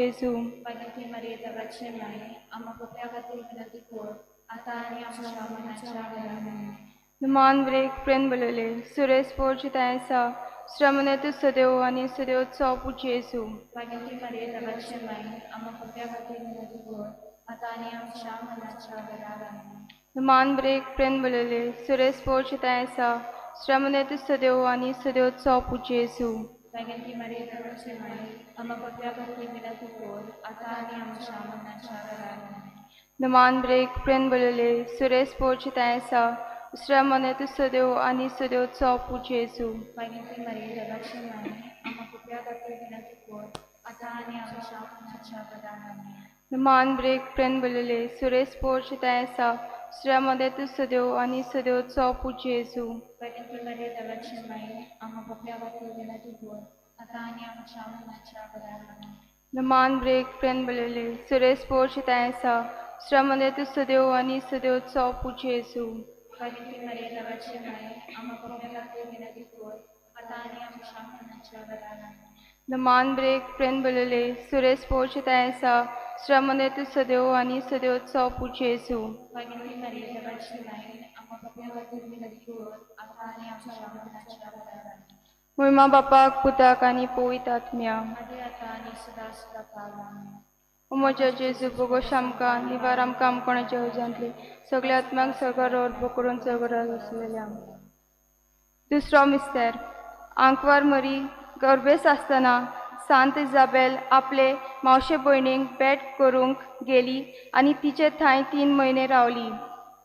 जेजू. मागीर मारये देवाचे माय, आमकां पापया खातीर विनंती कर, आतां आनी आमच्या मरणाच्या वेळार. आमेन. मान ब्रेक प्रेन बोलले सुरेश पोर्च आसा श्रमणे तूं सदेव आनी सदेव पूत जेजू. मागीर मारये देवाचे माय, आमकां पापया खातीर विनंती कर, आतां आनी आमच्या मरणाच्या वेळार. आमेन. मान ब्रेक प्रेन बोलले सुरेश पोर्च आसा श्रमणे तूं सदेव आनी सदेव पूत जेजू. मागीर मारये देवाचे माय, आमकां पापया खातीर विनंती कर, आतां आनी आमच्या मरणाच्या वेळार. आमेन. मान ब्रेक प्रेन बोलले सुरेश पोर्च आसा श्रमणे तूं सदेव आनी सदेव पूत जेजू. मागीर मारये देवाचे माय, आमकां पापया खातीर विनंती कर, आतां आनी आमच्या मरणाच्या वेळार. आमेन. मान ब्रेक प्रेन बोलले सुरेश पोर्च आसा श्रमणे तूं सदेव आनी सदेव पूत जेजू. मागीर मारये देवाचे माय, आमकां पापया खातीर विनंती कर, आतां आनी आमच्या मरणाच्या वेळार. आमेन. मान ब्रेक प्रेन बोलले सुरेश पोर्च आसा श्रमणे तूं सदेव आनी सदेव पूत जेजू. मागीर मारये देवाचे माय, आमकां पापया खातीर विनंती कर, आतां आनी आमच्या मरणाच्या वेळार. आमेन. मान ब्रेक प्रेन बोलले सुरेश पोर्च आसा श्रमणे तूं सदेव आनी सदेव पूत जेजू. मागीर मारये देवाचे माय, आमकां पापया खातीर विनंती कर, आतां आनी आमच्या मरणाच्या वेळार. आमेन. महिमा बापाक पुताक आनी पवित्र आत्म्या. आदी आतां आनी सदां सदां काल. आमेन. ओ म्हज्या जेजू बोगोश आमकां निवार आमकां आमकोणाच्या उज्यांतले सगल्या आत्म्यांक सर्गार अर्भ करून सर्गार आसलेल्या. दुसरो मिस्तेर. आंकवार मरी गर्भेस आसतना सांत इजाबेल आपले मावशे भयणीक भेट करूंक गेली आनी तिचे थंय 3 म्हयने रावली.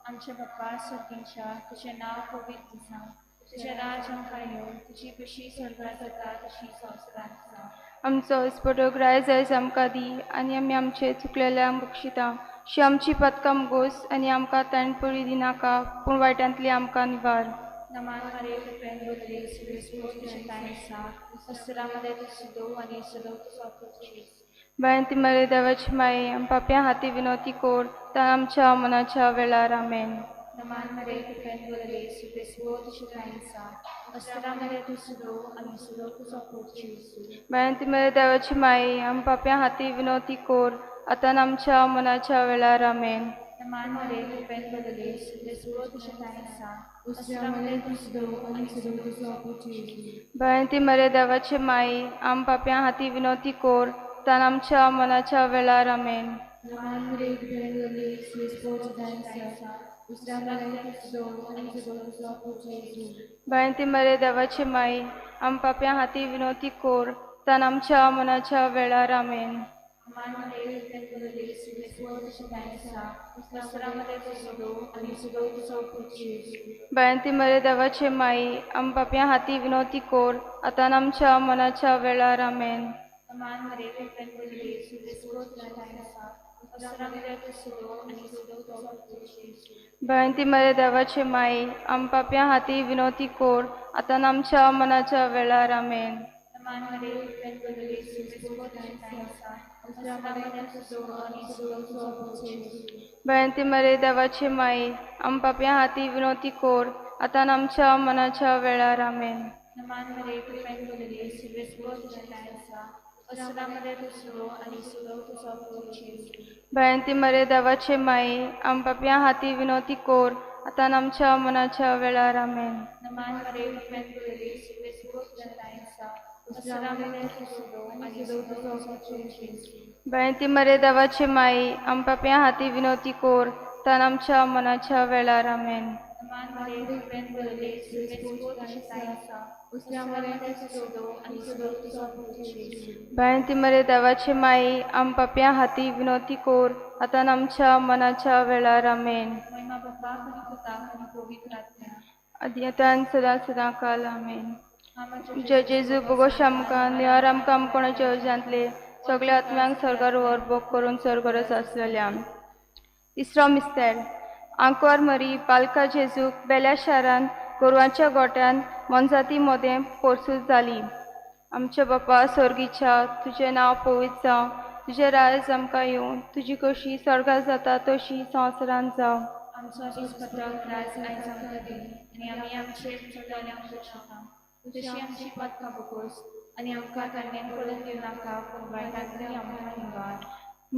आमचे बाप्पा सर्गींच्या, तुजें नांव पवित्र जावं, तुजें राज आमकां येवं, तुजी खुशी स्वर्गात जाता तशी संवसारांत जावं. आमचो दिसपटो ग्राय आयज आमकां दी आनी आमी आमचे चुकलेल्यांक बक्षिता शी आमची पदकां गोस आनी आमकां ताणपुरी दिनाका पूण वायटांतली आमकां निवार. नमान मारये कृपेन भरली, सुरेश तुजें कांय आसा, अस्तरामध्ये तूं सदो आनी सदो तुजो पूत जेजू. बायंती मरे देवाची माई आम पापया हाती विनोती कोर तर आमच्या मनाच्या वेळार. आमेन. नमान मारये कृपेन भरली, सुरेश तुजें कांय आसा, अस्तरामध्ये तूं सदो आनी सदो तुजो पूत जेजू. बायंती मरे देवाची माई आम पापया हाती विनोती कोर आतां आमच्या मनाच्या वेळार. आमेन. नमान मारये कृपेन भरली, सुरेश तुजें कांय आसा, अस्तरामध्ये तूं सदो आनी सदो तुजो पूत जेजू. बायंती मरे देवाची माई आम पापया हाती विनोती कोर तान आमच्या मनाच्या वेळार. आमेन. नमान मारये कृपेन भरली, सुरेश तुजें कांय आसा, अस्तरामध्ये तूं सदो आनी सदो तुजो पूत जेजू. बायंती मरे देवाची माई आम पापया हाती विनोती कोर तान आमच्या मनाच्या वेळार. आमेन. नमान मारये कृपेन भरली, सुरेश तुजें कांय आसा, अस्तरामध्ये तूं सदो आनी सदो तुजो पूत जेजू. बायंती मरे देवाची माई आम पापया हाती विनोती कोर आतां आमच्या मनाच्या वेळार. आमेन. नमान मारये कृपेन भरली, सुरेश तुजें कांय आसा, अस्तरामध्ये तूं सदो आनी सदो तुजो पूत जेजू. बायंती मरे देवाची माई आम पापया हाती विनोती कोर आतां आमच्या मनाच्या वेळार. आमेन. नमान मारये कृपेन भरली, सुरेश तुजें कांय आसा, अस्तरामध्ये तूं सदो आनी सदो तुजो पूत जेजू. बायंती मरे देवाची माई आम पापया हाती विनोती कोर आतां आमच्या मनाच्या वेळार. आमेन. नमान मारये कृपेन भरली, सुरेश तुजें कांय आसा, अस्तरामध्ये तूं सदो आनी सदो तुजो पूत जेजू. बायंती मरे देवाची माई आम पापया हाती विनोती कोर आतां आमच्या मनाच्या वेळार. आमेन. नमान मारये कृपेन भरली, सुरेश तुजें कांय आसा, अस्तरामध्ये तूं सदो आनी सदो तुजो पूत जेजू. बायंती मरे देवाची माई आम पापया हाती विनोती कोर तान आमच्या मनाच्या वेळार. आमेन. नमान मारये कृपेन भरली, सुरेश तुजें कांय आसा, अस्तरामध्ये तूं सदो आनी सदो तुजो पूत जेजू. बायंती मरे देवाची माई आम पापया हाती विनोती कोर आतां आमच्या मनाच्या वेळार. आमेन. महिमा बाप्पाक आनी पुताक आनी पवित्र आत्म्याक. आदी आतां सदां सदां काल. आमेन. जय जेजू बोगोश आमकां निवार आमकां आमकोणाच्या उज्यांतले सगल्या आत्म्यांक सर्गार व्हर भोग करून सर्गरस आसलेल्या. तिसरो मिस्तेर. आंकवार मरी बालका जेजूक बेल्या शारान गोरवांच्या गोट्यान मोनजाती मोदें पोरसूद जाली. आमच्या बापा सर्गीच्या तुजें नांव पवित्र जावं, तुजें राज आमकां येवं, तुजी कशी स्वर्गात जाता तशी संवसारांत जावं. आमचो दिसपट्टो ग्रास आयज आमकां दी आनी आमी आमचे चुकलेल्यांक बक्षिता, तशी आमची पदकां बोगोस आनी आमकां ताणें पडून दिवं नाका, पूण वायटांतली आमकां निवार.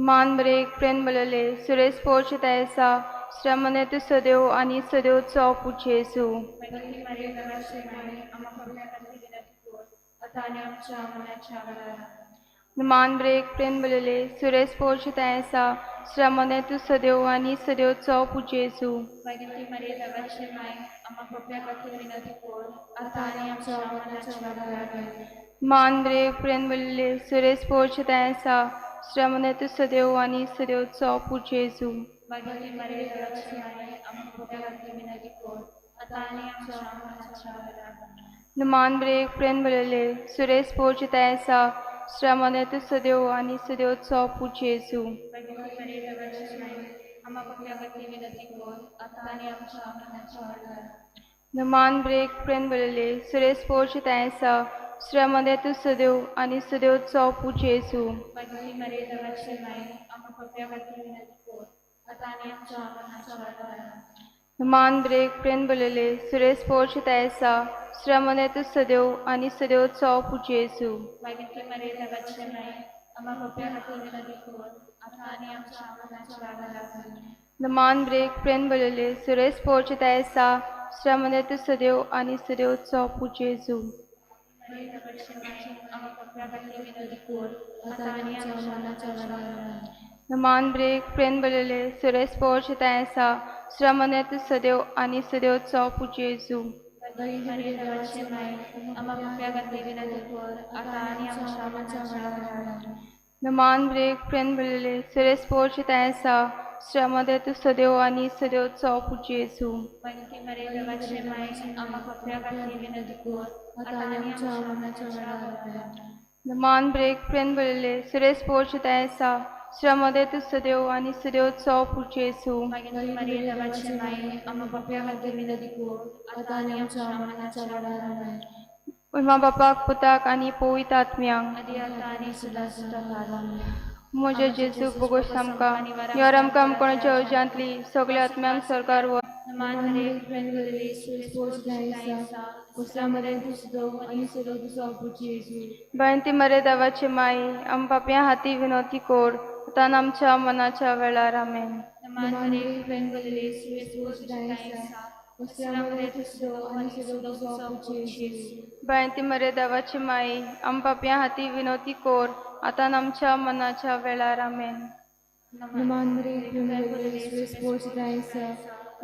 मान ब्रेक प्रेन बलले सुरेश पोर्च तैसा श्रमने तू सदैव आनी सदैव चो पुचेसू. मागीर मारे देवाचे माये आमकां पापया खातीर विनंती कर, आतां आनी आमच्या मरणाच्या वेळार. मान ब्रेक प्रेन बलले सुरेश पोर्च तैसा श्रमने तू सदैव आनी सदैव चो पुचेसू. मागीर मारे देवाचे माये आमकां पापया खातीर विनंती कर, आतां आनी आमच्या मरणाच्या वेळार. मान ब्रेक प्रेन बलले सुरेश पोर्च तैसा श्रमने तू सदैव आनी सदैव चो पुचेसू. मागीर मारे देवाचे माये आमकां पापया खातीर विनंती कर, आतां आनी आमच्या मरणाच्या वेळार. मान ब्रेक प्रेन बलले सुरेश पोर्च तैसा श्रमने तू सदैव आनी सदैव चो पुचेसू. मागीर मारे देवाचे माये आमकां पापया खातीर विनंती कर, आतां आनी आमच्या मरणाच्या वेळार. मान ब्रेक प्रेन बलले सुरेश पोर्च तैसा श्रमने तू सदैव आनी सदैव चो पुचेसू. मागीर मारे देवाचे माये आमकां पापया खातीर विनंती कर, आतां आनी आमच्या मरणाच्या वेळार. मान ब्रेक प्रेन बलले सुरेश पोर्च तैसा श्रमने तू सदैव आनी सदैव चो पुचेसू. मागीर मारे देवाचे माये आमकां पापया खातीर विनंती कर, आतां आनी आमच्या मरणाच्या वेळार. मान ब्रेक प्रेन बलले सुरेश पोर्च तैसा श्रमने तू सदैव आनी सदैव चो पुचेसू. मारे देवाचे माये आमकां पापया खातीर विनंती कर, आतां आनी आमच्या मरणाच्या वेळार. मान ब्रेक प्रेन बलले सुरेश पोर्च तैसा श्रमने तू सदैव आनी सदैव चो पुचेसू. मारे देवाचे माये आमकां पापया खातीर विनंती कर, आतां आनी आमच्या मरणाच्या वेळार. मान ब्रेक प्रेन बलले सुरेश पोर्च तैसा श्रमने तू सदैव आनी सदैव चो पुचेसू. मागीर मारे देवाचे माये आमकां पापया खातीर विनंती कर, आतां आनी आमच्या मरणाच्या वेळार. मान ब्रेक प्रेन बलले सुरेश पोर्च तैसा श्रमने तू सदैव आनी सदैव चो पुचेसू. मागीर मारे देवाचे माये आमकां पापया खातीर विनंती कर, आतां आनी आमच्या मरणाच्या वेळार. मा बापाक पुताक आनी पवित्र आत्म्यांक आदी आतां आनी सदां सदां काल. म्हज्या जेजू बोगोस आमकां यार आमकां कोणाच्या अजांतली सगळ्या आत्म्यांक सरकार वर. मान ब्रेक प्रेन बलले सुरेश पोर्च तैसा उसरामध्ये तू सदैव आनी सदैव तुजो जेजू. बायंती मरे देवाचे माई आम पापया हाती विनोती कोर, आतां आमच्या मनाच्या वेळार. आमेन. मान ब्रेक प्रेन बलले सुरेश पोर्च तैसा उसरामध्ये तू सदैव आनी सदैव तुजो जेजू. बायंती मरे देवाची माई आम पापया हाती विनोती कोर, आतां आमच्या मनाच्या वेळार. आमेन. मान ब्रेक प्रेन बलले सुरेश पोर्च तैसा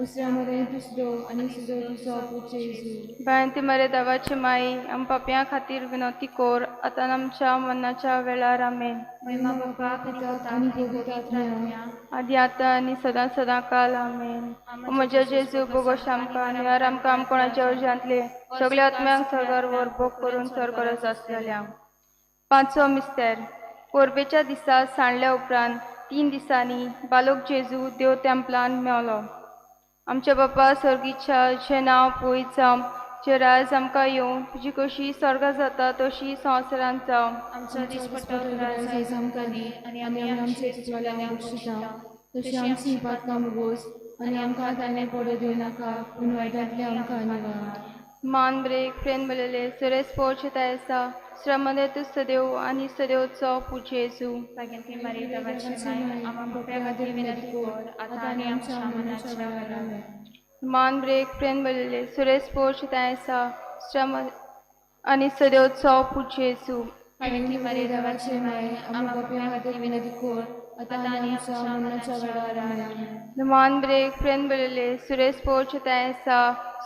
उसरामध्ये तू सदैव आनी सदैव तुजो जेजू. बायंती मरे देवाची माई आम पापया खातीर विनोती कोर, आतां आमच्या मनाच्या वेळार. आमेन. महिमा बापाक पिताक आनी पवित्र आत्म्याक आदी आतां आनी सदां सदां काल. आमेन. म्हज्या जेजू बोगोश आमकां आनी आमकां कोणाच्या उज्यांतले सगळ्या आत्म्यांक सरकार वर भोग करून सरकारच आसलेल्या. पांचवो मिस्तेर. परबेच्या दिसा सांडल्या उपरांत 3 दिसांनी बालोक जेजू देव तेंपलान मेवलो. आमच्या बापा सर्गीच्या जें नांव पवित्र जावं, तुजें राज आमकां येवं, तुजी कशी स्वर्गां जाता तशी संवसारांत जावं. आमचो दिसपट्टो ग्रास आयज आमकां दी आनी आमी आमचे चुकलेल्यांक बक्षिता तशी आमची पातकां मुगोस आनी आमकां ताणें पडो दिवं नाका, पूण वायटांतले आमकां निवार. मान ब्रेक प्रेन बलले सुरेश पोर्च तैसा श्रमने तू सदैव आनी सदैव चो पुचेसू. मागीर मारे देवाचे माये आमकां पापया खातीर विनंती कर, आतां आनी आमच्या मरणाच्या वेळार. मान ब्रेक प्रेन बलले सुरेश पोर्च तैसा श्रम आनी सदैव चो पुचेसू. मागीर मारे देवाचे माये आमकां पापया खातीर विनंती कर, आतां आनी आमच्या मरणाच्या वेळार. मान ब्रेक प्रेन बलले सुरेश पोर्च तैसा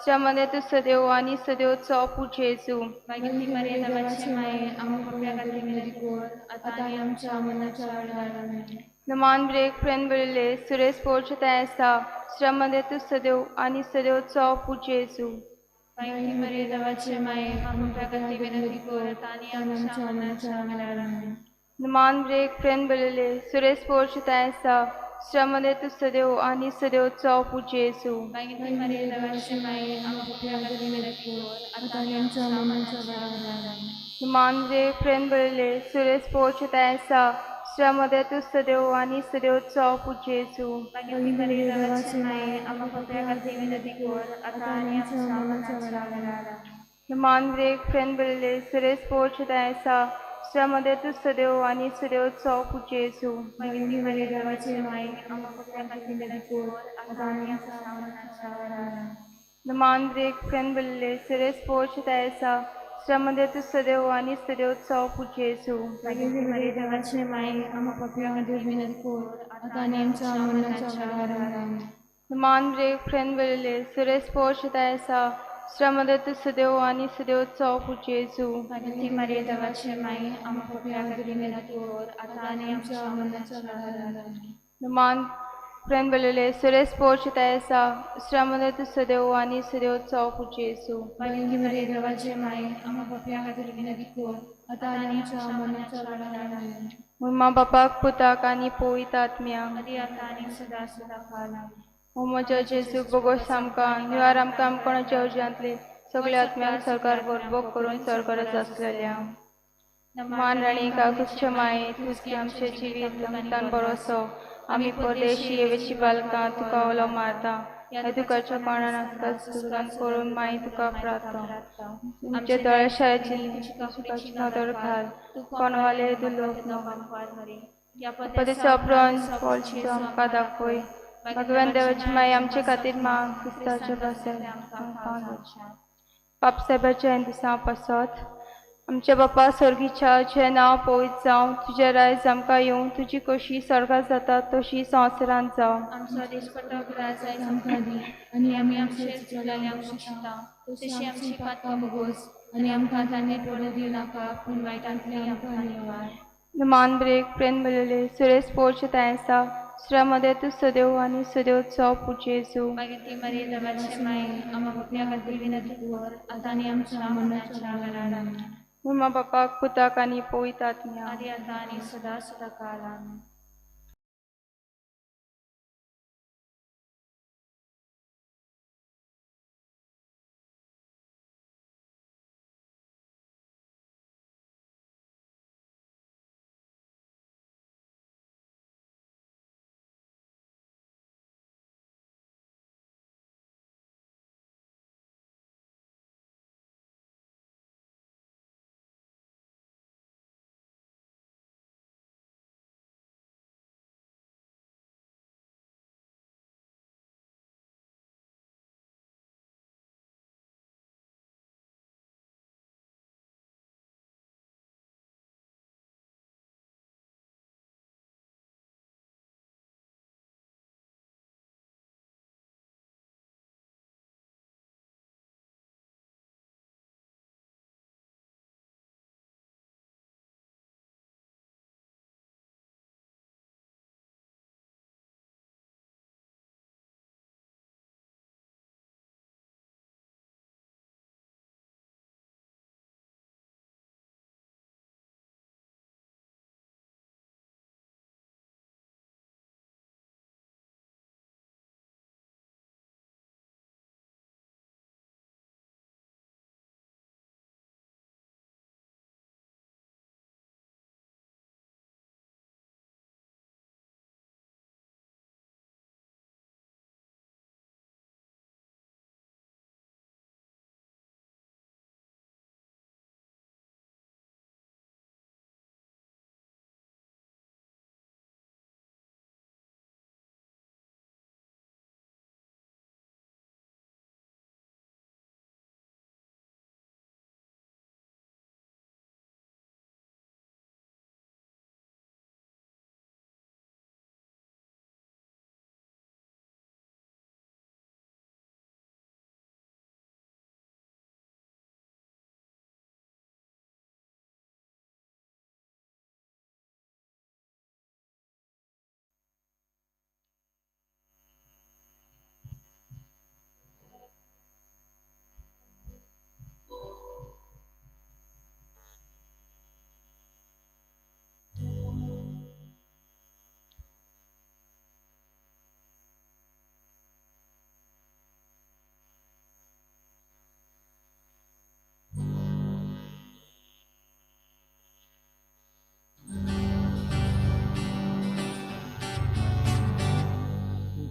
श्रमने तू सदैव आनी सदैव चो पुचेसू. मागीर मारे देवाचे माये आमकां पापया खातीर विनंती कर, आतां आनी आमच्या मरणाच्या वेळार. मान ब्रेक प्रेन बलले सुरेश पोर्च तैसा श्रमने तू सदैव आनी सदैव चो पुचेसू. मागीर मरे देवाचे माये आमकां पापया खातीर विनंती कर, आतां आनी आमच्या मरणाच्या वेळार. मान ब्रेक प्रेन बलले सुरेश पोर्च तैसा श्रमने तू सदैव आनी सदैव चो पुचेसू. मागीर मरे देवाचे माये आमकां पापया खातीर विनंती कर, आतां आनी आमच्या मरणाच्या वेळार. मान ब्रेक प्रेन बलले सुरेश पोर्च तैसा श्रमने तू सदैव आनी सदैव चो पुचेसू. मागीर मरे देवाचे माये आमकां पापया खातीर विनंती कर, आतां आनी आमच्या मरणाच्या वेळार. मान ब्रेक फ्रेन बरले सुरेश पोच आसा दुसऱ्या तूं सदैव आनी सदैव चो जेजू. भगिनी मरिये देवाचे माई, आमकां पापयां खातीर विनंती कर, आतां आनी आमच्या मरणाच्या वेळार. आमेन. मान ब्रेक फ्रेन बरले सुरेश पोच आसा दुसऱ्या तूं सदैव आनी सदैव चो जेजू. भगिनी मरिये देवाचे माई, आमकां पापयां खातीर विनंती कर, आतां आनी आमच्या मरणाच्या वेळार. आमेन. मान ब्रेक फ्रेन बरले सुरेश पोच आसा दुसऱ्या तूं सदैव आनी सदैव चो जेजू. भगिनी मरिये देवाचे माई, आमकां पापयां खातीर विनंती कर, आतां आनी आमच्या मरणाच्या वेळार. आमेन. मान फ्रेन बरले सुरेश पोच आसा दुसऱ्या तूं सदैव आनी सदैव चो जेजू. भगिनी मरिये देवाचे माई, आमकां पापयां खातीर विनंती कर, आतां आनी आमच्या मरणाच्या वेळार. आमेन. मम्मा बापाक पुताक आनी पवित्र आत्म्याक. आदी आतां आनी सदां सदां काल. आमेन. ओ म्हज्या जेजू बोगोस आमकां निवार आमकां कोणाच्या उज्यांतले सगळ्या आत्म्यांक सरकार बरोबर करून सरकारच आसलेल्या. मान राणी काकुच्या माये तुझकी आमचे जिवीत आमकां बरोसो आमी परदेशी येवेची बालकां तुका उलो मारता ह्या दुखाच्या कोणान आसता सुदान करून माई तुका प्रार्थना. तुमचे दोळ्याशाची तुकाची नदर घाल कोणवाले दुलोक पदेचो उपरांत पॉलचो आमकां दाखय. भगवान देवाची माई आमचे खातीर माग क्रिस्ताच्या पासत बापसाहेबाच्या दिसां पासत. आमच्या बापा सर्गीच्या तुजें नांव पवित्र जावं, तुजें रायज आमकां येवं, तुजी कशी स्वर्गात जाता तशी संवसारांत जावं. आमचो दिसपट्टो ग्रास आयज आमकां दी आनी आमी आमचे चुकलेल्यांक शिक्षा तशी आमची पातकां भोगोस आनी आमकां तांणी पडूं दिवं नाका, पूण वायटांतले आमकां निवार. मान ब्रेक प्रेन बरले सुरेश पोच आसा दुसऱ्या मध्ये तूं सदैव आनी सदैव चो जेजू. भगिनी मरिये देवाचे माई, आमकां पापयां खातीर विनंती कर, आतां आनी आमच्या मरणाच्या वेळार. आमेन. मम्मा बापाक पुताक आनी पवित्र आत्म्याक. आदी आतां आनी सदां सदां काल. आमेन.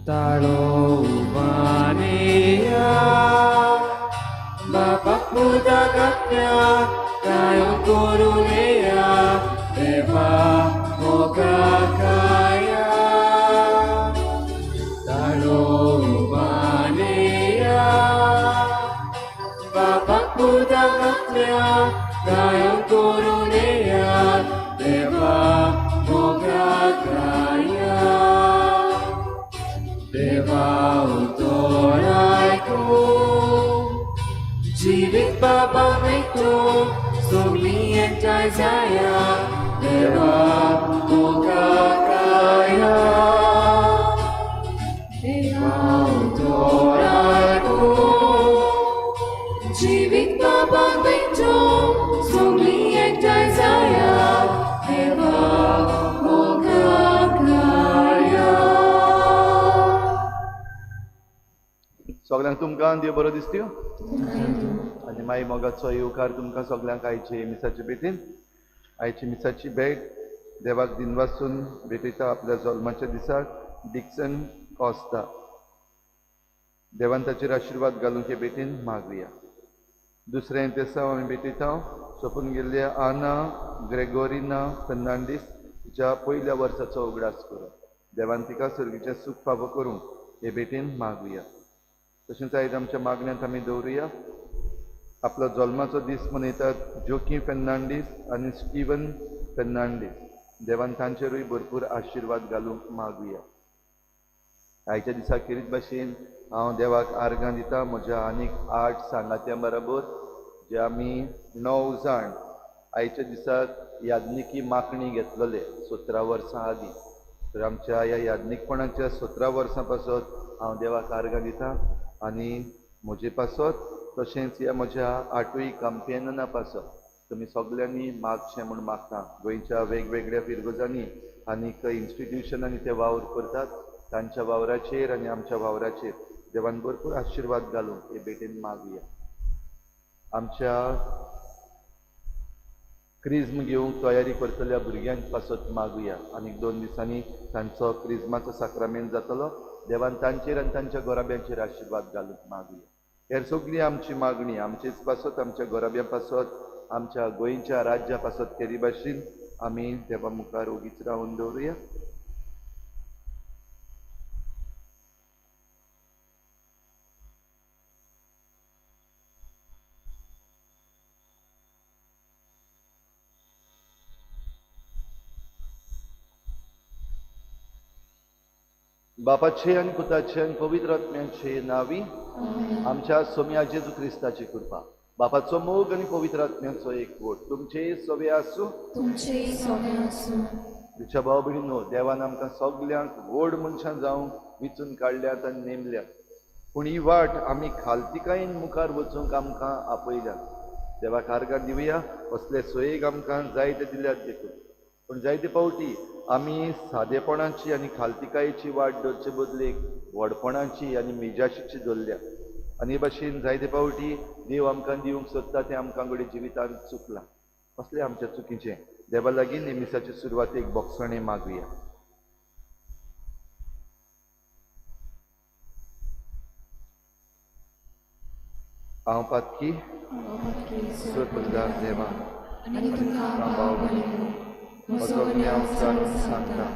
Talo Mania, Bapak Buddha. आत्म्या गायन करुणेया देवा मोगाकाया ताळो मानेया बाबा पुताक आत्म्या गायन करुणेया देवा मोगाकाया देवा उतर आयकूं जिवीत बाबा मेकूं सगळीं एकठांय जाया देवा मोगाकाया देवा उतर आयकूं जिवीत बाबा मेकूं सगळीं एकठांय जाया देवा मोगाकाया. सगळ्यांक तुमकां देव बरो दिसत्यो आनी मागीर मोगाचो येवकार तुमकां सगळ्यांक आयचे मिसाचे भेटीन. आयची मिसाची भेट देवाक दिनवासून भेटयता आपल्या जल्माच्या दिसाक डिक्सन कॉस्ता. देवान ताचेर आशिर्वाद घालूंक हे भेटीन मागुया. दुसरें तेसांव आमी भेटयता सोंपून गेल्ल्या आना ग्रेगोरिना फर्नांडीस हिच्या पयल्या वर्साचो उगडास करून देवान तिका सर्गीचें सूख फावो करूंक हे भेटीन मागुया. तशेंच आयज आमच्या मागण्यांत आमी दवरुया आपलो जल्माचो दीस मनयतात जोकी फर्नांडीस आनी स्टिवन फर्नांडीस. देवान तांचेरूय भरपूर आशिर्वाद घालूंक मागुया. आयच्या दिसा खेरीत भाशेन हांव देवाक आर्गां दिता म्हज्या आनीक 8 सांगात्यां बरोबर जे आमी 9 जाण आयच्या दिसाक याज्ञिकी मागणी घेतलेले 17 वर्सां आदीं. तर आमच्या ह्या याज्ञिकपणाच्या 17 वर्सां पासत हांव देवाक आर्गां दिता आनी म्हजे पासत तशेंच ह्या म्हज्या 8 कंपेनना पासत तुमी सगल्यांनी मागचें म्हूण मागता. गोंयच्या वेगवेगळ्या फिरगजांनी आनीक इन्स्टिट्युशनांनी ते वावर करतात तांच्या वावराचेर आनी आमच्या वावराचेर देवान भरपूर आशिर्वाद घालूंक हे भेटेन मागुया. आमच्या क्रिज्म घेवंक तयारी करतल्या भुरग्यांक पासत मागुया. आनीक 2 दिसांनी तांचो क्रिज्माचो साक्रामेंत जातलो. देवान तांचेर आनी तांच्या गोराब्यांचेर आशिर्वाद घालूंक मागुया. हेर सगळी आमची मागणी आमचेच पासत, आमच्या गोराब्यां पासत, आमच्या गोंयच्या राज्या पासत केरी भाशेन आमी देवा मुखार ओगीच रावन दवरुया. बापाचे आनी पुताचे आनी पवित्र आत्म्याचे नावी आमच्या सोम्या जेजू क्रिस्ताची कृपा, बापाचो मोग आनी पवित्र आत्म्याचो एकवट तुमचे सवे आसूं. तुमचे सवे आसूं. तुमच्या भाव भयणींनो, देवान आमकां सगल्यांक व्हड मनशां जावंक विचून काडल्यात आनी नेमल्यात, पूण ही वाट आमी खालतिकायेन मुखार वचूंक आमकां आपयल्यात. देवाक आर्गां दिवया असले सोयेक आमकां जायते दिल्यात देखून. पूण जायते फावटी आमी सादेपणाची आनी खालतिकायेची वाट धरचे बदलेक व्हडपणाची आनी मिजाशीची धरल्या आनी हे भाशेन जायते फावटी देव आमकां दिवंक सोदता तें आमकां घडये जिवितांत चुकलां. असलें आमच्या चुकीचें देवा लागीं नेमिसाचे सुरवातेक बोगसणें मागुया. हांव पातकी सुरपदार देवा आनी तुमकां भाव भयणींनो म्हजो गुन्यांव जाणून सांगता,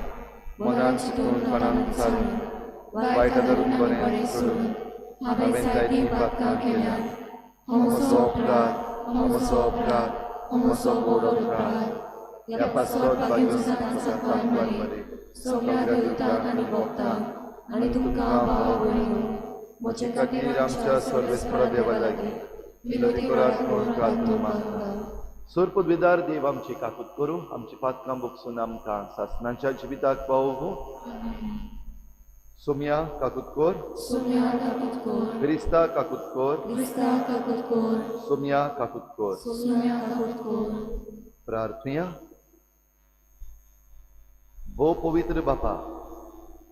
मनान चिंतून मनान चालून वायट धरून बरें सोडून हांवें जायतीं पातकां केल्यांत. हो म्हजो अपराध, हो म्हजो अपराध, हो म्हजो व्हड अपराध. ह्या पासत भाग्योस्ताक मरे सगळ्या देवतांक आनी भक्तांक आनी तुमकां भाव भयणींनो म्हजे खातीर आमच्या सर्वेस्परा देवा लागीं विनंती करात म्हूण प्रार्थना मागता. सोरपदवेदार देव आमची काकूत करूं, आमची पातकां भोगसून आमकां सासणाच्या जिविताक पावोवं. सोम्या काकूत कोर, सोम्या काकूत कोर, क्रिस्ता काकूत कोर, क्रिस्ता काकूत कोर, सोम्या काकूत कोर. सोम्या काकूत कोर. प्रार्थुया. भोव पवित्र बापा,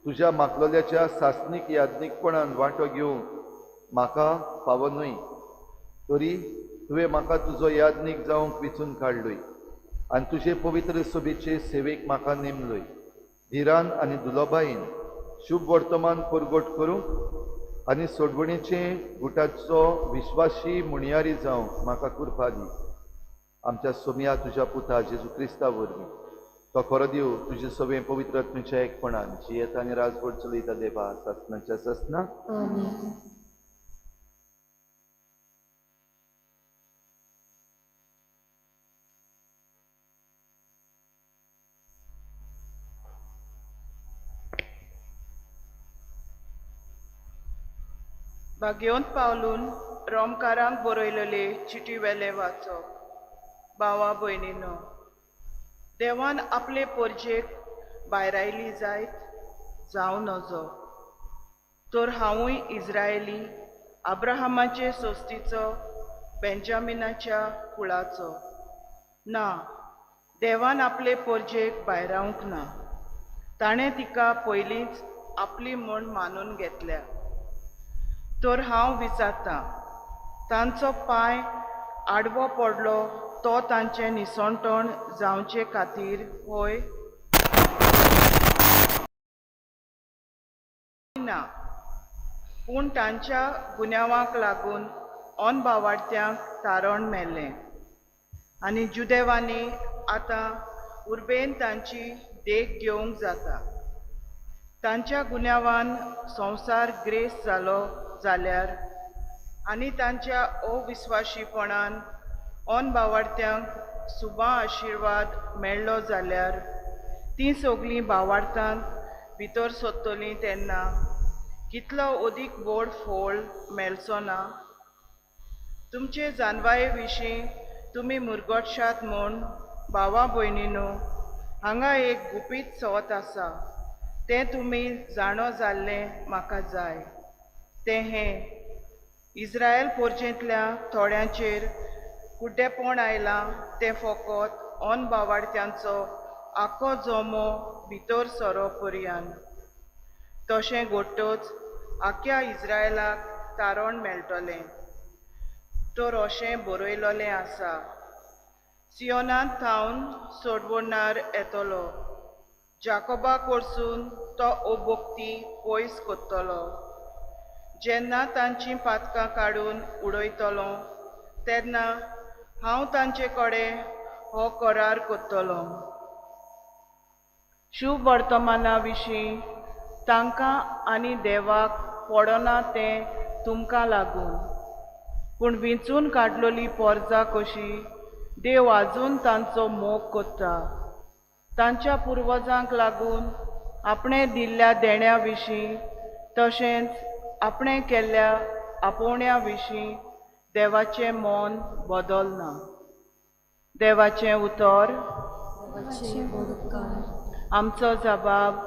तुज्या मागलोल्याच्या सासणीक याज्ञीकपणान वांटो घेवंक म्हाका फावो न्हय, तरी तुवें म्हाका तुजो याज्ञीक जावंक विचून काडलोय आनी तुजे पवित्र सभेचे सेवेक म्हाका नेमलोय. धिरान आनी दुलोबायेन शुभ वर्तमान परगट करूंक आनी सोडवणीचे गुटाचो विश्वासी मुणयारी जावंक म्हाका कृपा दी. आमच्या सोमया तुज्या पुता जेजू क्रिस्ता वरवीं तो खरो देव तुजे सगळें पवित्र आत्म्याच्या एकपणान जियेता आनी राजवट चलयता देवा सासनाच्या सासना. आमेन. भाग्यवंत पावलून रोमकारांक बरयलेले चिटी वेले वाचप. भावा भयणीनो, देवान आपले पोरजेक भायरायली जायत जावं नजो, तर हांवूय इज्रायली, अब्राहमाचे सोस्तीचो, बेंजामिनाच्या कुळाचो. ना, देवान आपले पोरजेक भायरावंक ना, ताणें तिका पयलींच आपली म्हूण मानून घेतल्या. तर हांव विचारतां, तांचो पांय आडवो पडलो तो तांचें निसणटण जावचे खातीर होय? ना, पूण तांच्या गुन्यांवाक लागून अनभावार्थ्यांक तारण मेल्लें आनी जुदेवांनी आतां उर्बेन तांची देख घेवंक जाता. तांच्या गुन्यांवान संवसार ग्रेस जालो जाल्यार आनी तांच्या अविस्वाशीपणान अनभावार्थ्यांक सुबा आशिर्वाद मेळ्ळो जाल्यार तीं सगळीं भावार्थांत भितर सोदतलीं तेन्ना कितलो अदीक व्हड फोळ मेळचो ना? तुमचे जानवाये विशीं तुमी मुरगटशात म्हूण भावा भयणीनो, हांगा एक गुपीत सत आसा, तें तुमी जाणो जाल्लें म्हाका जाय. तें हें, इज्रायल पोरजेंतल्या थोड्यांचेर कुड्डेपण आयलां तें फकत अनभावार्थ्यांचो आखो जमो भितर सरो पर्यान. तशें घडटच आख्या इज्रायलाक तारण मेळटलें. तर अशें बरयलेलें आसा, सियोनांत थावन सोडवणार येतलो, जाकोबा कडसून तो अभक्ती पयस करतलो. जेन्ना तांचीं पातकां काडून उडयतलो तेन्ना हांव तांचे कडेन हो करार करतलो. शुभ वर्तमाना विशीं तांकां आनी देवाक पडना तें तुमकां लागून, पूण विंचून काडलेली पोरजा कशी देव आजून तांचो मोग करता. तांच्या पुर्वजांक लागून आपणें दिल्ल्या देण्या विशीं तशेंच आपणें केल्ल्या आपोवण्या विशीं देवाचें मन बदलना. देवाचें उतर. आमचो जबाब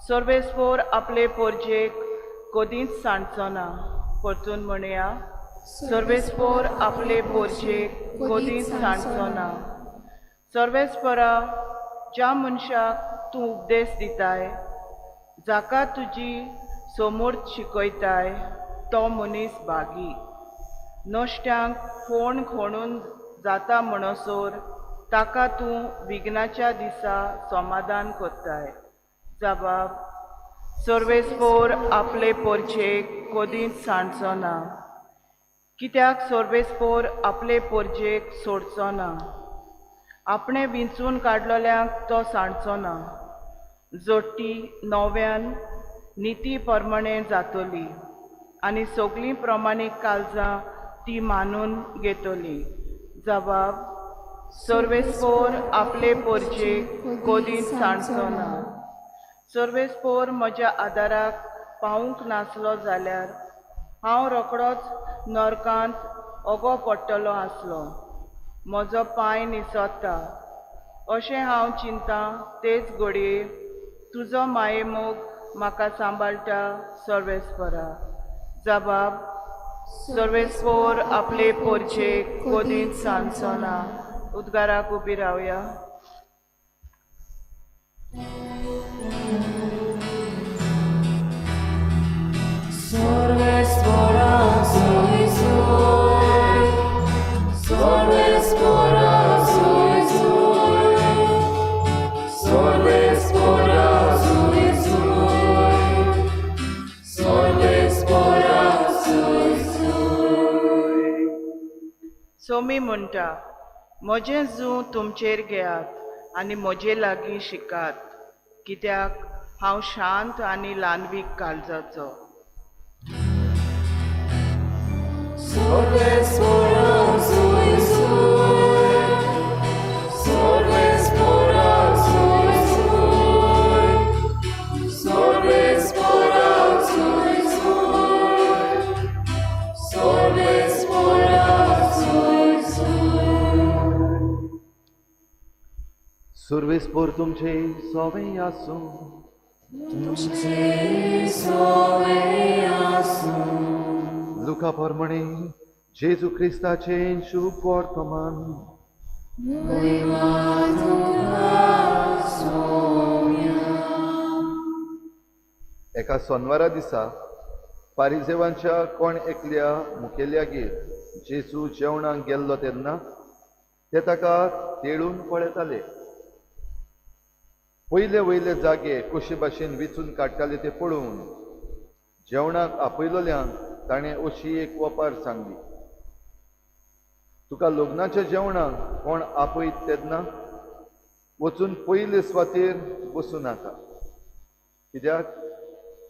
सर्वेस्पोर आपले पोरजेक कदींच सांडचो ना. परतून म्हणया, सर्वेस्पोर आपले पोरजेक कदींच सांडचो ना. सर्वेस्परा, ज्या मनशाक तूं उपदेश दिताय, जाका तुजी समूर्त शिकयताय, तो मनीस भागी. नश्ट्यांक फोण खणून जाता म्हणसर ताका तूं विघ्नाच्या दिसा समाधान करताय. जबाब, सर्वेस्पोर आपले पोरजेक कदींच सांडचो ना. कित्याक सर्वेस्पोर आपले पोरजेक सोडचो ना, आपणें विंचून काडलेल्यांक तो सांडचो ना. जोडटी नव्यान निती प्रमाणें जातली आनी सगळीं प्रमाणीक काळजां ती मानून घेतली. जबाब, सर्वेस्पोर आपले पोरजेक कदींच सांडचो ना. सर्वेस्पोर म्हज्या आदाराक पावूंक नासलो जाल्यार हांव रोखडोच नरकांत ओगो पडटलो आसलो. म्हजो पांय निसरता अशें हांव चिंता तेच घडये तुजो मायेमोग म्हाका सांबाळटा सर्वेस्परा. जबाब, सर्वेस्पोर आपले पोरजेक कदींच सांडचो ना. उद्गाराक उबी रावया. Sorbes por तुमी म्हणटा, म्हजें जूं तुमचेर घेयात आनी म्हजे लागीं शिकात, कित्याक हांव शांत आनी ल्हानवीक काळजाचो. सर्वेस्पोर तुमचे सोवे आसूं. तुमचे सोवे आसूं. लुका प्रमाणे जेजू क्रिस्ताचें शुभ वर्तमान. महिमा तुका सोम्या. एका सोनवारा दिसा फारिजेवांच्या कोण एकल्या मुखेल्यागेर जेजू जेवणाक गेल्लो तेन्ना ते ताका तेळून पळयताले. पयले वयले जागे कशे भाशेन विचून काडटाले ते पळोवन जेवणाक आपयलोल्यांक ताणें अशी एक वपार सांगली, तुका लग्नाच्या जेवणाक कोण आपयत तेन्ना वचून पयले सुवातेर बसूं नाका, कित्याक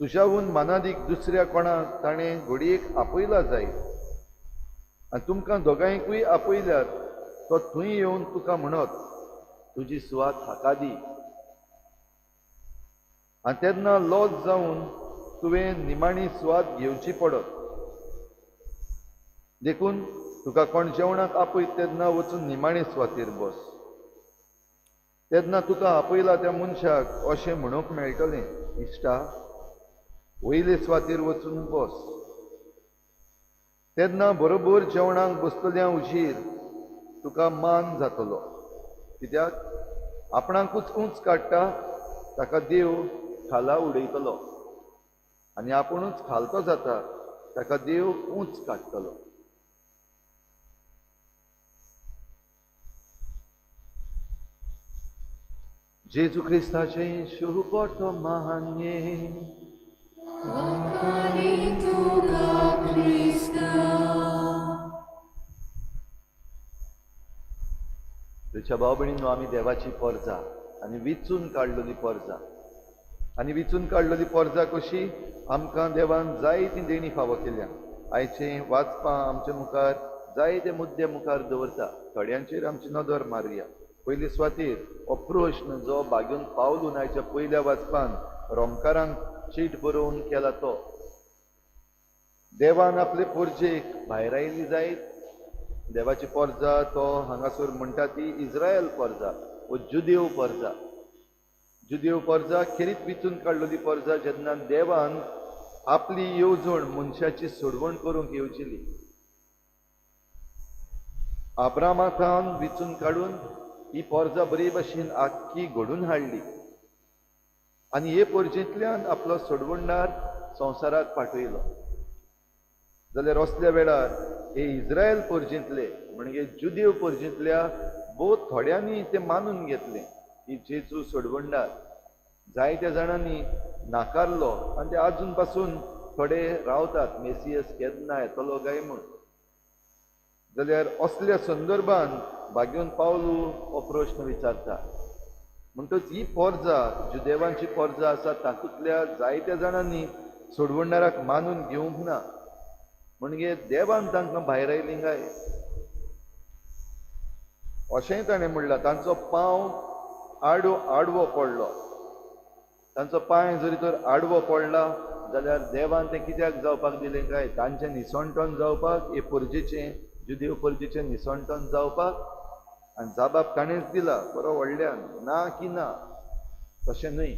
तुज्याहून मानादीक दुसऱ्या कोणाक ताणें घडयेक आपयला जायत आनी तुमकां दोगांयकूय आपयल्यार तो थंय येवन तुका म्हणत तुजी सुवात हाका दी. आनी तेन्ना लॉज जावन तुवें निमाणी सुवात घेवची पडत. देखून तुका कोण जेवणाक आपयत तेन्ना वचून निमाणे सुवातेर बस. तेन्ना तुका आपयला त्या मनशाक अशें म्हणूंक मेळटलें, इश्टा वयले सुवातेर वचून बस. तेन्ना बरोबर जेवणाक बसतल्या उशीर तुका मान जातलो, कित्याक आपणाकूच उंच काडटा ताका देव खाला उडयतलो आनी आपुणूच खालतो जाता ताका देव उंच काडटलो. जेजू क्रिस्ताचें शुभ वर्तमान. तुझ्या भाव भयणींनो, आमी देवाची परजा आनी विचून काडलेली परजा. आनी विचून काडलेली परजा कशी आमकां देवान जायती देणी फावो केल्या. आयचें वाचपां आमचे मुखार जायते मुद्दे मुखार दवरता. थोड्यांचेर आमची नदर मारया. पयले सुवातेर हो प्रश्न जो बागेवन पावलून आयच्या पयल्या वाचपान रोमकारांक चीट बरोवन केला तो, देवान आपले पोरजेक भायर आयली जायत. देवाची पोरजा तो हांगासर म्हणटा ती इस्रायल पोरजा वो जुदेव पोरजा. जुदेव पोरजा खेरीत विचून काडलेली पोरजा जेन्ना देवान आपली येवजण मनशाची सोडवण करूंक येवजिली. आब्रामाथावन विचून काडून ही पोरजा बरे भाशेन आख्खी घडून हाडली आनी हे पोरजेंतल्यान आपलो सोडवणदार संवसाराक पाठयलो. जाल्यार असल्या वेळार हे इस्रायल पोरजेंतले म्हणजे जुदेव पोरजेंतल्या भोव थोड्यांनी ते मानून घेतलें की जेजू सोडवणदार. जायत्या जाणांनी नाकारलो आनी ते आजून पासून थोडे रावतात मेसियस केन्ना येतलो काय म्हूण. जाल्यार असल्या संदर्भान बागेवन पावलू हो प्रश्न विचारता. म्हणटच ही पोरजा जुदेवांची पोरजा आसा तातूंतल्या जायत्या जाणांनी सोडवणदाराक मानून घेवंक ना, म्हणजे देवान तांकां भायर आयली काय अशेंय ताणें म्हणलां. तांचो पांव आडवो पडलो. तांचो पांय जरी तर आडवो पडला जाल्यार देवान तें कित्याक जावपाक दिलें काय? तांचें निसणटण जावपाक, हे परजेचें जुदेव परजेचें निसणटण जावपाक. आनी जाबाब ताणेंच दिला बरो व्हडल्यान, ना की ना, तशें न्हय.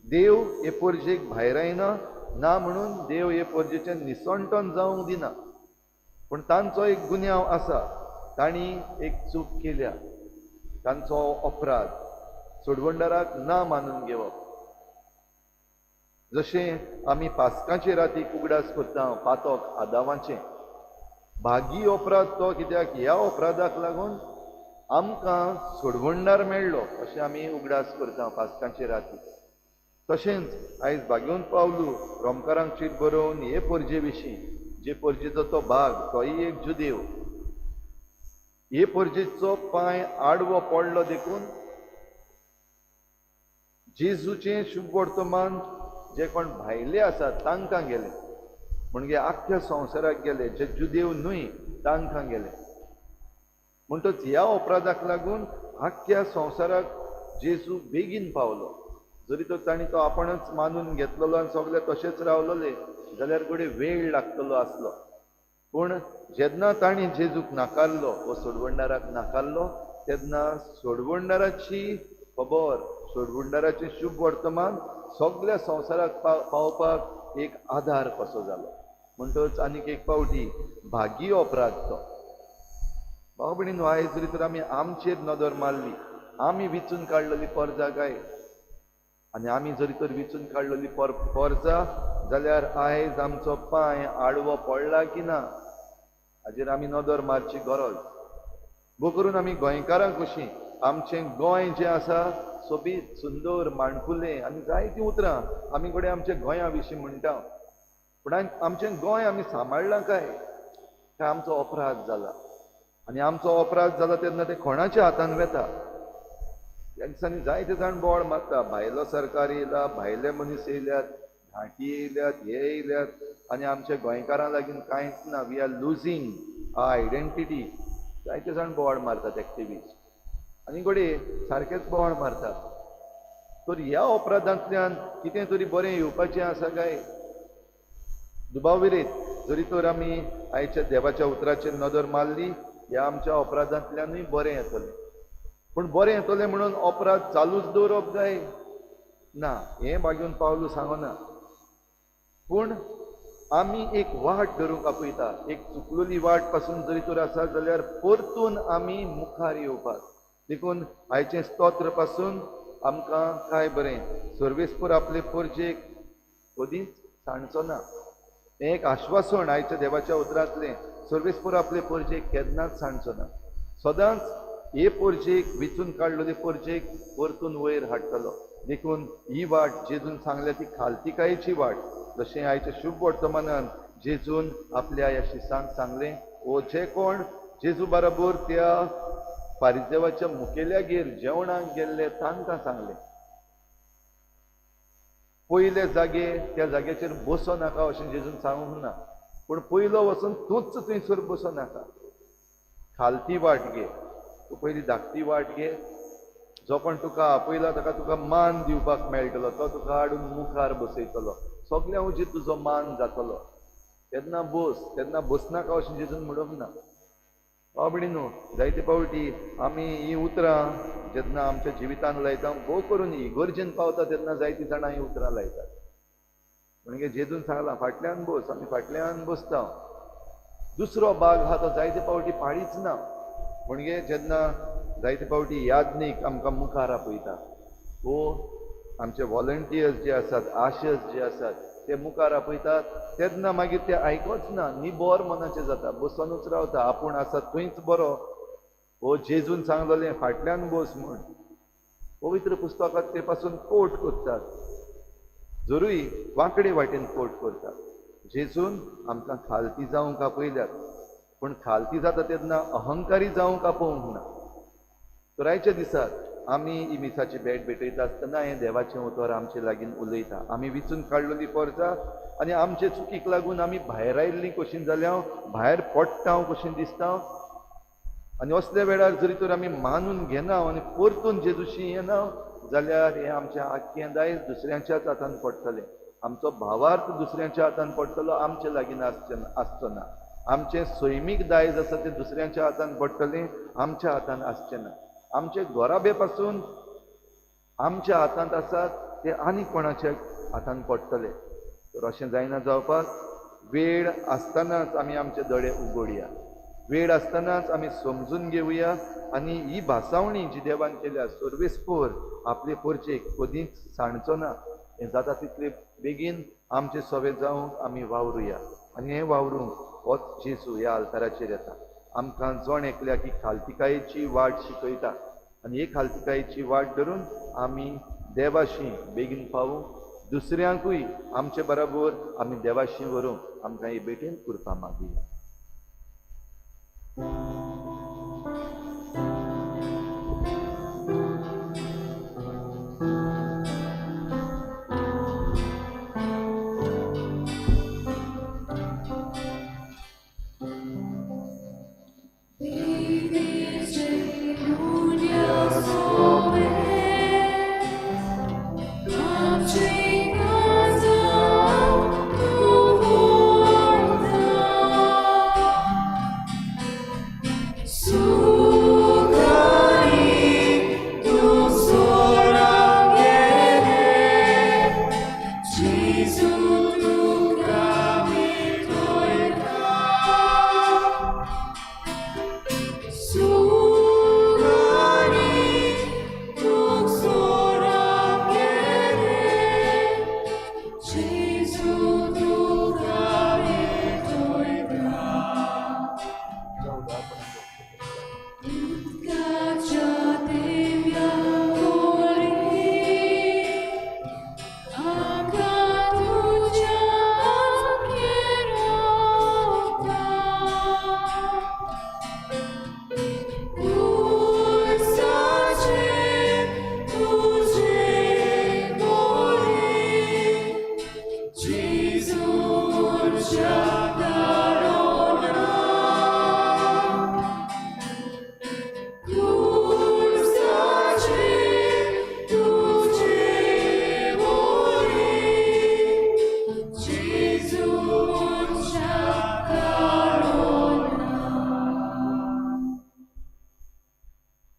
देव हे परजेक भायर आयना ना म्हणून देव हे परजेचें निसणटण जावंक दिना. पूण तांचो एक गुन्यांव आसा, तांणी एक चूक केल्या, तांचो अपराध सोडवणदाराक ना मानून घेवप. जशें आमी पास्काचे रातीक उगडास करता पातक आदावाचें, भागी अपराध तो, कित्याक ह्या अपराधाक लागून आमकां सोडवणदार मेळ्ळो अशें आमी उगडास करता पास्काचे रातीक. तशेंच आयज बागेवन पावलू रोमकारांक चीट बरोवन हे परजे विशीं, जे परजेचो तो भाग तोय एक जुदेव, हे परजेचो पांय आडवो पडलो देखून जेजूचें शुभ वर्तमान जे कोण भायले आसात तांकां गेले, म्हणजे आख्ख्या संवसाराक गेले, जे जुदेव न्हय तांकां गेले. म्हणटच ह्या अपराधाक लागून आख्ख्या संवसाराक जेजू बेगीन पावलो. जरी तर तांणी तो आपणच मानून घेतलेलो आनी सगळे तशेंच रावलेले जाल्यार घडये वेळ लागतलो आसलो. पूण जेन्ना तांणी जेजूक नाकारलो वो सोडवणदाराक नाकारलो तेन्ना सोडवणदाराची खबर, सोडवणदाराचें शुभ वर्तमान सगळ्या संवसाराक पावपाक एक आधार कसो जालो. म्हणटच आनीक एक फावटी भागी अपराध तो. भाव भयणीनो, आयज जरी तर आमी आमचेर नदर मारली, आमी विचून काडलेली परजा काय, आनी आमी जरी तर विचून काडलेली परजा जाल्यार आयज आमचो पांय आडवो पडला की ना हाजेर आमी नदर मारची गरज. भोव करून आमी गोंयकारांक कशीं आमचें गोंय जें आसा सोबीत सुंदर माणकुलें आनी जायतीं उतरां आमी घडये आमच्या गोंया विशीं म्हणटा, पूण आमचें गोंय आमी सांबाळ्ळां काय काय आमचो अपराध जाला? आनी आमचो अपराध जाला तेन्ना तें कोणाच्या हातान वेता? ह्या दिसांनी जायते जाण बोवाळ मारता, भायलो सरकार येयला, भायले मनीस येयल्यात, घांटी येयल्यात, हे येयल्यात आनी आमच्या गोंयकारां लागीं कांयच ना, we are losing our identity. जायते जाण बोवाळ मारतात एक्टिविस्ट आनी घडये सारकेच बोवाळ मारतात. तर ह्या अपराधांतल्यान कितें तरी बरें येवपाचें आसा काय? दुबाव विरयत जरी तर आमी आयच्या देवाच्या उतराचेर नदर मारली, ह्या आमच्या अपराधांतल्यानूय बरें येतलें. पूण बरें येतलें म्हणून अपराध चालूच दवरप जाय ना, हें बागेवन पावलू सांगना. पूण आमी एक वाट धरूंक आपयता, एक चुकलेली वाट पासून जरी तर आसा जाल्यार परतून आमी मुखार येवपाक. देखून आयचें स्तोत्र पासून आमकां काय बरें सर्वेस्पर आपले परजेक कदींच सांडचो ना, हें एक आश्वासन आयच्या देवाच्या उतरांतलें. सर्वेस्पर आपले परजेक केन्नाच सांडचो ना, सदांच हे परजेक विचून काडलेले परजेक परतून वयर हाडटलो. देखून ही वाट जेजून सांगल्या ती खालतिकायेची वाट. जशें आयच्या शुभ वर्तमानान जेजून आपल्या ह्या शिसांक सांगलें, वो जे कोण जेजू बरोबर त्या फारिजेवाच्या मुखेल्यागेर जेवणाक गेल्ले तांकां सांगलें, पयले जागे त्या जाग्याचेर बसो नाका अशें जेजून सांगूंक ना, पूण पयलो वचून तूंच थंयसर बसो नाका, खालती वाट घे, तूं पयली धाकटी वाट घे, जो कोण तुका आपयला ताका तुका मान दिवपाक मेळटलो, तो तुका हाडून मुखार बसयतलो, सगळ्यां हुजीर तुजो मान जातलो, तेन्ना बस, तेन्ना बसनाका अशें जेजून म्हणूंक ना. भाव भयणीनो, जायते फावटी आमी हीं उतरां जेन्ना आमच्या जिवितान लायता, भोव करून इगर्जेन पावता तेन्ना जायतीं जाणां हीं उतरां लायतात. म्हणजे जेजून सांगलां फाटल्यान बस, आमी फाटल्यान बसता. दुसरो भाग आहा तो जायते फावटी पाळीच ना. म्हणजे जेन्ना जायते फावटी याज्ञीक आमकां मुखार आपयता, वो आमचे वॉलंटियर्स जे आसात, आशर्स जे आसात ते मुखार आपयतात, तेन्ना मागीर ते आयकोच ना, निबोर मनाचें जाता, बसोनूच रावता, आपूण आसा थंयच बरो. हो जेजून सांगलेलें फाटल्यान बस म्हूण, पवित्र पुस्तकांत ते पासून कोट करतात, जरूय वांकडे वाटेन कोट करतात. जेजून आमकां खालती जावंक आपयल्यात, पूण खालती जाता तेन्ना अहंकारी जावंक आपोवंक ना. तर आयच्या दिसाक आमी ही मिसाची भेट भेटयता आसतना हें देवाचें उतर आमचे लागीं उलयता. आमी विचून काडलेली परजा आनी आमचे चुकीक लागून आमी भायर आयिल्लीं कशीं जाल्या, भायर पडटा कशीं दिसता. आनी असल्या वेळार जरी तर आमी मानून घेना आनी परतून जेजूशी येना जाल्यार हें आमचें आख्खें दायज दुसऱ्यांच्याच हातान पडटलें, आमचो भावार्थ दुसऱ्यांच्या हातान पडटलो, आमचे लागीं आसचो ना. आमचें सैमीक दायज आसा तें दुसऱ्यांच्या हातान पडटलें, आमच्या हातान आसचें ना. आमचे घराबे पासून आमच्या हातांत आसात ते आनी कोणाच्या हातान पडटले. तर अशें जायना जावपाक वेळ आसतनाच आमी आमचे दोळे उगडया, वेळ आसतनाच आमी समजून घेवया आनी ही भासावणी जी देवान केल्या सर्वेस्पर आपले परचेक कदींच सांडचो ना, हें जाता तितले बेगीन आमचे सवे जावंक आमी वावरुया. आनी हें वावरूंक होच जेजू ह्या आल्ताराचेर येता, आमकां जण एकल्याक ही खालतिकायेची वाट शिकयता आनी ही खालतिकायेची वाट धरून आमी देवाशी बेगीन पावूंक, दुसऱ्यांकूय आमचे बराबर आमी देवाशी व्हरूंक आमकां ही भेटेन कृपा मागुया.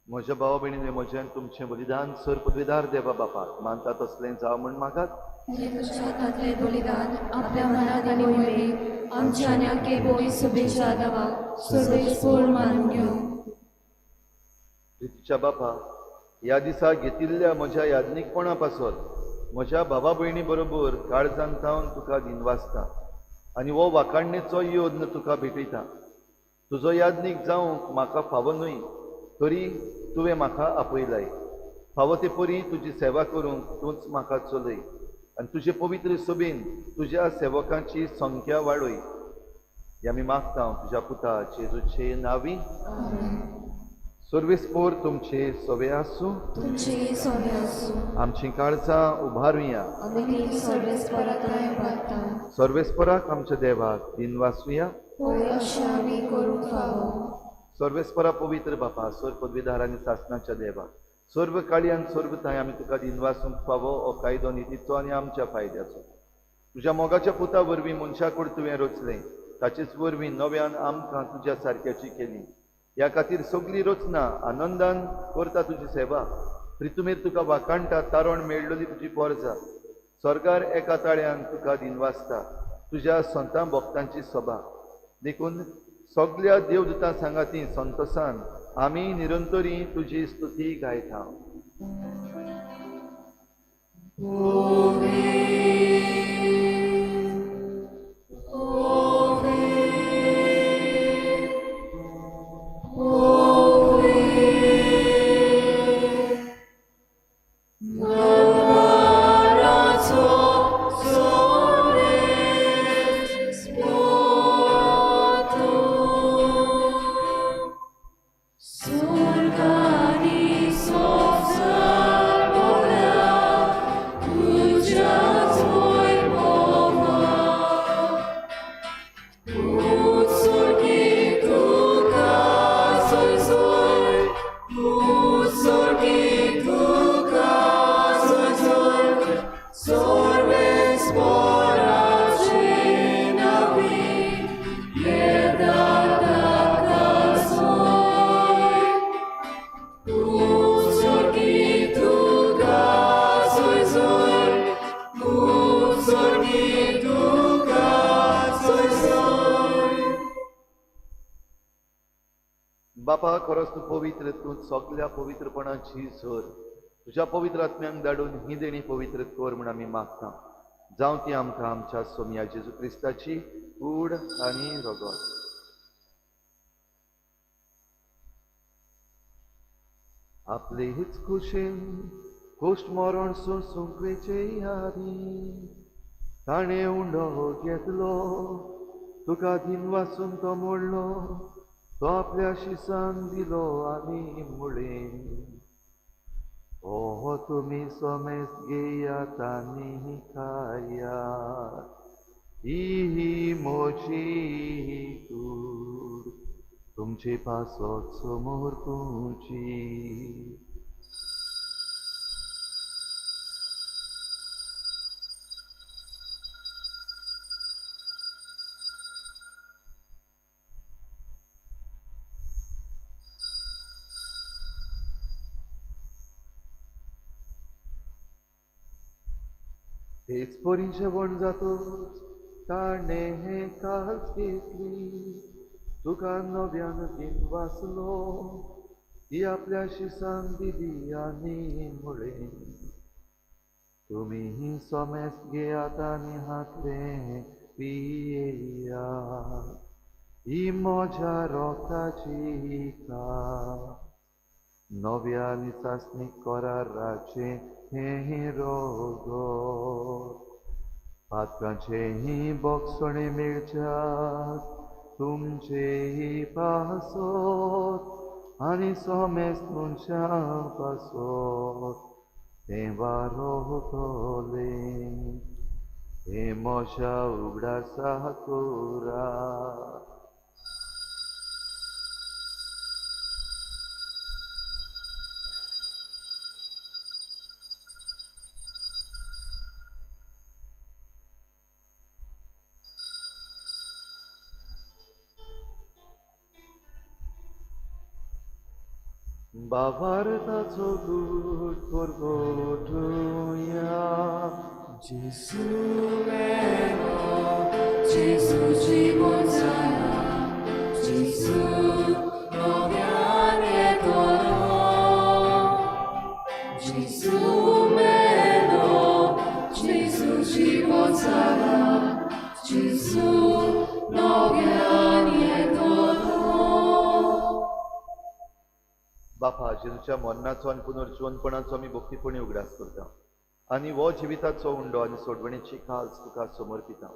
म्हज्या भावा भयणीने म्हजें तुमचें बलिदान सर पदवीदार देवा बापाक मानता तसलें जावं म्हूण मागात. तुज्या हातांतलें बलिदान आपल्या मनात आनी मोहिमेक आमच्या आनी आख्खे भोंय शुभेच्छा देवाक सर्वेस्पोर मानून घेवं. प्रितीच्या बापा, ह्या दिसा घेतिल्ल्या म्हज्या याज्ञीकपणा पासत म्हज्या भावा भयणी बरोबर काळजान थावन तुका दिनवासता आनी हो वाखाणणेचो यत्न तुका भेटयता. तुजो याज्ञीक जावंक म्हाका फावो न्हय तरी तुवें म्हाका आपयलाय. फावो ते परी तुजी सेवा करूंक तूंच म्हाका चलय आनी तुजे पवित्र सभेन तुज्या सेवकांची संख्या वाडय. हें आमी मागता तुज्या पुता जेजूचे नांवी. सर्वेस्पोर तुमचे सवे आसूं. तुमचे सवे आसूं. आमचीं काळजां उबारुया. आमी ती सर्वेस्पराक उबारता. सर्वेस्पराक आमच्या देवाक दिनवासुया. होय, अशें आमी करूंक फावो. सर्वेस्परा पवित्र बापा, सर्व पदवीधार आनी सासणाच्या देवा, सर्व काळी आनी सर्व थांय आमी तुका दिनवासूंक फावो हो कायदो नितीचो आनी आमच्या फायद्याचो. तुज्या मोगाच्या पुता वरवीं मनशा कूड तुवें रचलें, ताचेच वरवीं नव्यान आमकां तुज्या सारक्याची केली. ह्या खातीर सगली रचना आनंदान करता तुजी सेवा. प्रितुमेर तुका वाखाणटा, तारण मेळ्ळली तुजी पोरजा. स्वर्गार एका ताळ्यान तुका दिनवासता तुज्या संतां भक्तांची सभा. देखून सगल्या देवदूतां सांगाती संतोसान आमी निरंतरी तुजी स्तुती गायता. बापा, खरोच तूं पवित्र, तूं सगल्या पवित्रपणाची झर. तुज्या पवित्र आत्म्यांक धाडून ही देणी पवित्र कर म्हूण आमी मागता. जावं ती आमकां आमच्या सोमया जेजू क्रिस्ताची कूड आनी रगत. आपले हीच खुशेन कोश्ट मरण सोंसूंक वेचे आदीं ताणें उंडो घेतलो, तुका दिनवासून तो मोडलो, तो आपल्या शिसान दिलो आनी मुळें, ओहो तुमी समेस्त घेयात आनी खायात, ही म्हजी कूड तुमचे पासत समर्पूची. हेच परी जेवण जातूच ताणें हें काज घेतली, तुका नव्यान दिन वाचलो, ती आपल्या शिसान दिली आनी म्हळें, तुमी सोमेस घेयात आनी हातलें पियेयात, ही म्हज्या रोगताची काज, नव्या आनी सासणीक कराराचें हें रोगत, पातकांचें बोगसणें मेळच्याक तुमचें पासत आनी सोमेस मनशां पासत तें वारोतलें, हें म्हज्या उगडासा करात. बाबारताचो दूत परगटुया, Gesù meno, Gesù ci consola, Gesù noviane torno. Gesù meno, Gesù ci consola, Gesù noviane torno. बापा, जेजूच्या मरणाचो आनी पुनर्जिवनपणाचो आमी भक्तीपणी उगडास करता आनी हो जिविताचो उंडो आनी सोडवणेची खाज तुका समर्पिता.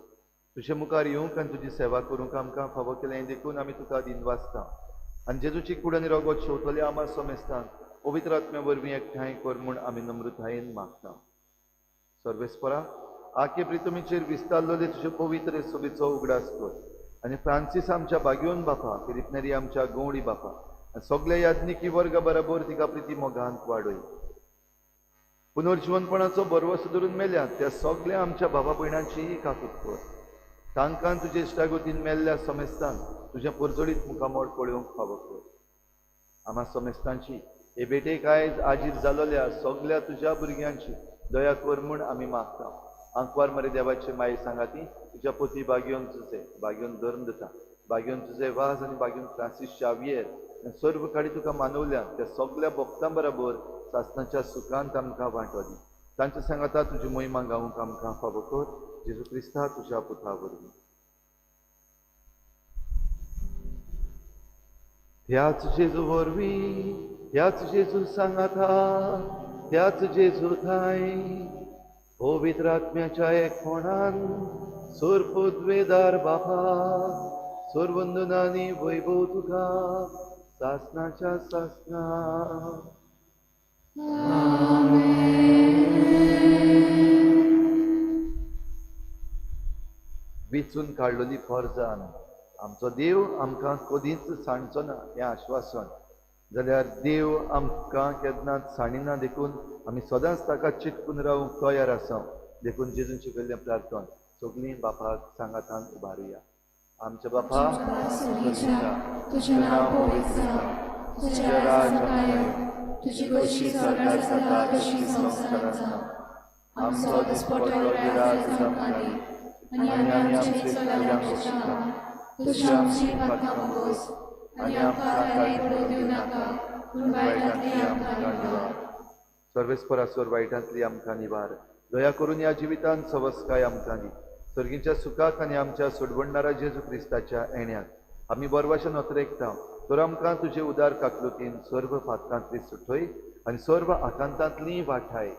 तुजे मुखार येवंक आनी तुजी सेवा करूंक आमकां फावो केलें देखून आमी तुका दिनवासता आनी जेजूची कूड आनी रगत शेवतले आमा समेस्तान पवित्र आत्म्या वरवीं एकठांय कर म्हूण आमी नम्रतायेन मागता. सर्वेस्परा, आखे प्रितमीचेर विस्तारलेले तुजे पवित्र सोबीचो उगडास कर आनी फ्रांसीस आमच्या बागयोन बापा, फिलिपनेरी आमच्या गवळी बापा आनी सगल्या याज्ञिकी वर्गा बराबर तिका प्रिती मोगांत वाडय. पुनर्जिवनपणाचो भरवसो धरून मेल्या त्या सगल्या आमच्या बाबा भयणांचीय काकूत कर. तांकां तुजे इश्टागतीन मेल्ल्या समेस्तान तुजें परजळीत मुखामळ पळोवंक फावो कर. आमा समेस्तांची हे भेटेक आयज आजीर जालोल्या सगल्या तुज्या भुरग्यांची दया कर म्हूण आमी मागता. आंकवार मरे देवाचे माये सांगाती तुज्या पोती बागयोन तुजे बागयोन धर्म दिता, बागयोन तुजे वाज आनी बागयोन फ्रांसीस शावियर सर्व काडी तुका मानवल्या त्या सगल्या भक्तां बराबर सासणाच्या सुखांत आमकां वांटो दी. तांच्या सांगाता तुजी मोहिमा गावंक आमकां फावो कर, जेजू क्रिस्ता तुज्या पुता वरवीं. ह्याच जेजू वरवीं, ह्याच जेजू सांगाता, ह्याच जेजू थांय पवित्र आत्म्याच्या एकपणान सोरपुद्वेदार बापा सोरवंदनानी वैभव तुका सासणाच्या सासणा. विचून काडलेली फर्जान आमचो देव आमकां कदींच सांडचो ना हें आश्वासन, जाल्यार देव आमकां केन्नाच सांडिना देखून आमी सदांच ताका चिटकून रावूंक तयार आसा. देखून जेजून शिकयल्लें प्रार्थन सगळीं बापाक सांगातान उबारुया. आमच्या बापा, तुझें नांव पवित्र जावं, तुजें राज्य आमकां येवं, तुजी खोशी स्वर्गार जाता तशी संवसारांत जावं. आमचो दिसपट्टो गिरास आमकां दी आनी आमी आमचे चलयांक बक्षिता तशी आमची पातकां भोगोस आनी आमकां ताणें पडूं दिवं नाका, पूण वायटांतली आमकां निवार. सर्वेस्परासोर वायटांतली आमकां निवार. दया करून ह्या जिवितांत सवस्काय आमकां दी. सर्गीच्या सुखाक आनी आमच्या सोडवणणारा जेजू क्रिस्ताच्या येण्याक आमी बरवाशे नोतरेकता, तर आमकां तुजे उदार काकलुतीन सर्व पातकांतली सुटय आनी सर्व आकांतांतली वाठाय.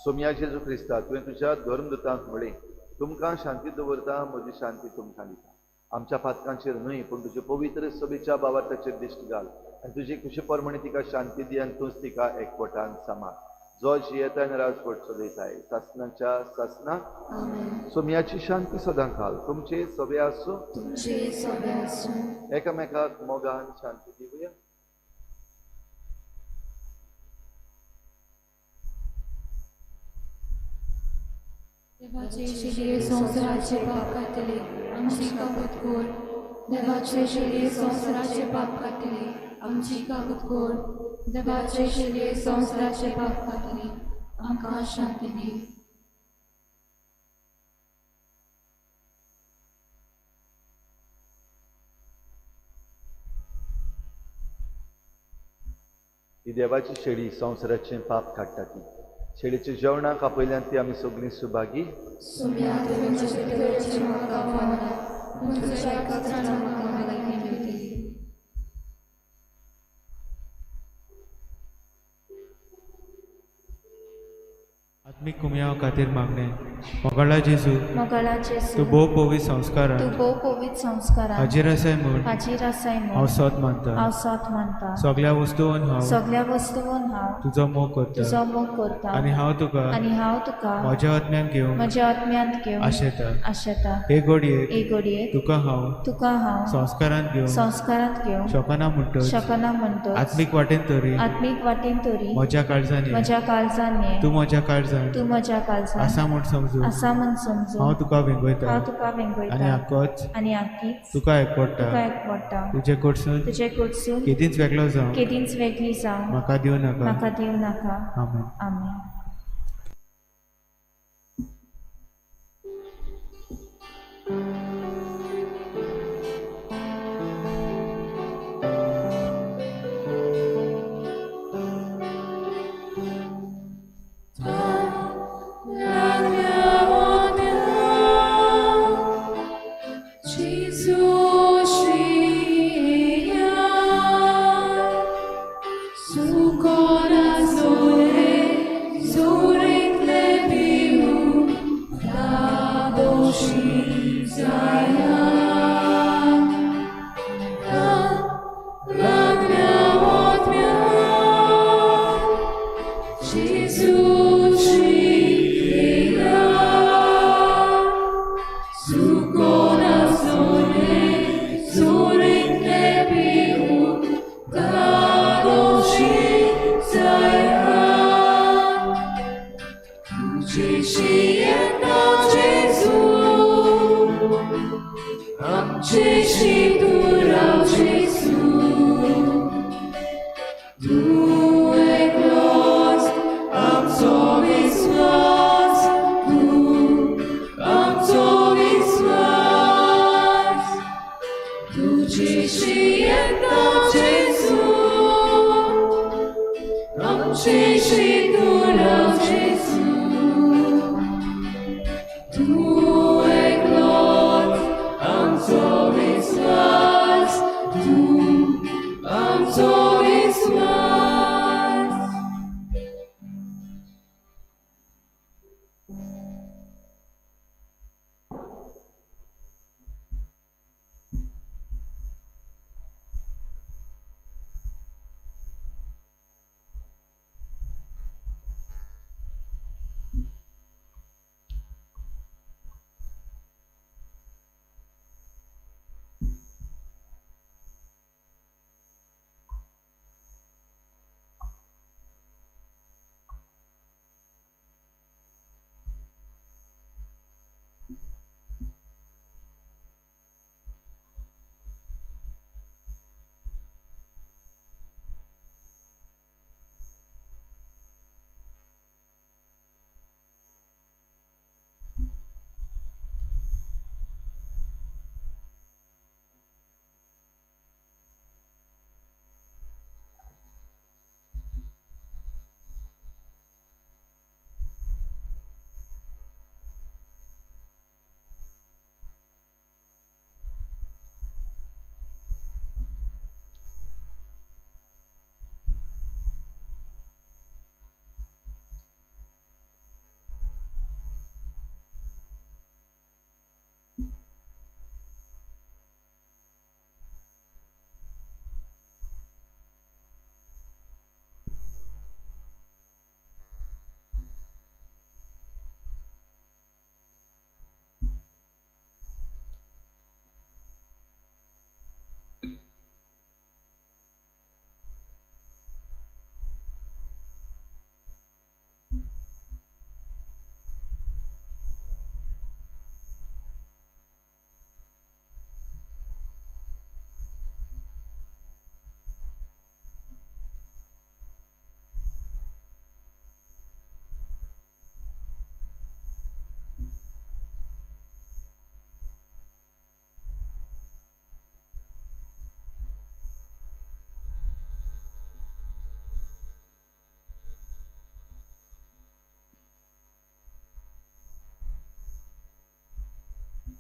सोम्या जेजू क्रिस्ता, तुवें तुज्या धर्मदूतांक म्हळें, तुमकां शांती दवरता, म्हजी शांती तुमकां दिता. आमच्या पातकांचेर न्हय पूण तुजे पवित्र सभेच्या बाबार्थाचेर दिश्ट घाल आनी तुजी खुशी प्रमाणे तिका शांती दी आनी तूंच तिका एकवटान सांबाळ, जो जियेता आनी राजवट चलयताय सासणाच्या सासणाक. सोम्याची शांती सदां काल तुमचे सभे आसूं, एकामेकाक मोगान शांती दिवया. देवाचे शिले संवसाराचे पाप कातले आमची काकूत कर. देवाचे शिले संवसाराचे पाप कातले आमची काकूत कर. देवाचे शिले संवसाराचे पाप कातरी आमकां शांती दी. ही देवाची शेळी संवसाराचें पाप काडटा ती शेळीच्या जेवणाक आपयल्यान ती आमी सगळीं सुभागी. आत्मीक कुमयाव खातीर मागणें. मोगाळा जेजू, मोगाळा जेजू, तूं भोव पवित्र संस्कारान, तूं भोव पवित्र संस्कारान हाजीर आसाय म्हूण हाजीर आसाय हांव म्हूण सोद मानता. हांव सोद मानता. सगळ्या वस्तून हांव सगळ्या वस्तून हांव तुजो मोग करता तुजो मोग करता आनी हांव तुका आनी हांव तुका म्हज्या आत्म्यान घेवंक म्हज्या आत्म्यांत घेवन आशेता. आशेता. हे घडयेक हे घडयेक तुका हांव तुका हांव संस्कारांत घेवंक संस्कारांत घेवंक शकना म्हणटच शकना म्हणटच आत्मीक वाटेन तरी आत्मीक वाटेन तरी म्हज्या काळजान ये. म्हज्या काळजान ये. तूं म्हज्या काळजान तूं म्हज्या काळजान आसा म्हूण समजून आसा म्हूण समजून हांव तुका वेंगयता हांव तुका वेंगयता आनी आकोच आनी आकीच तुका एकवडटा. तुका एकवडटा. तुजे कडसून तुजे कडसून केदींच वेगळो जावं केदींच वेगळी जावं म्हाका दिवं नाका. म्हाका दिवं नाका. आमेन. आमेन.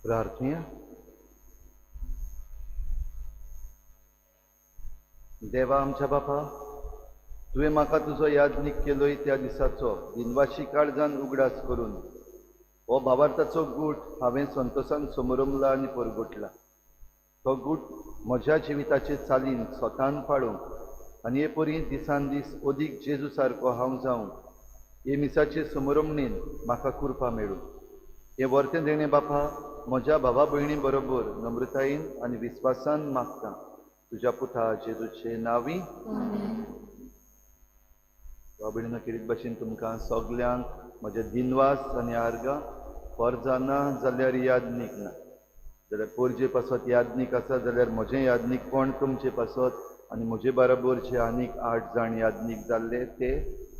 प्रार्थना. देवा आमच्या बापा, तुवें म्हाका तुजो यादनीक केलोय त्या दिसाचो दिनवाशी काळजान उगडास करून हो भावार्थाचो गूट हांवें संतोसान समरमला आनी परगटला. तो गूट म्हज्या जिविताचे चालीन स्वतान पाळूंक आनी हे परी दिसान दीस अदीक जेजू सारको हांव जावंक हे मिसाचे समरमणेन म्हाका कृपा मेळूं. हें वर्तें देणें बापा म्हज्या भावा भयणी बरोबर नम्रतायेन आनी विस्वासान मागता तुज्या पुता जेजूचे नांवी. भाव भयणीनो, खेरीत भाशेन तुमकां सगल्यांक म्हजे दिनवास आनी आर्गां. पोरजा ना जाल्यार यादनीक ना, जाल्यार पोरजे पासत यादनीक आसा जाल्यार म्हजें यादनीकपण तुमचे पासत आनी म्हजे बरोबर जे आनीक 8 जाण यादनीक जाल्ले ते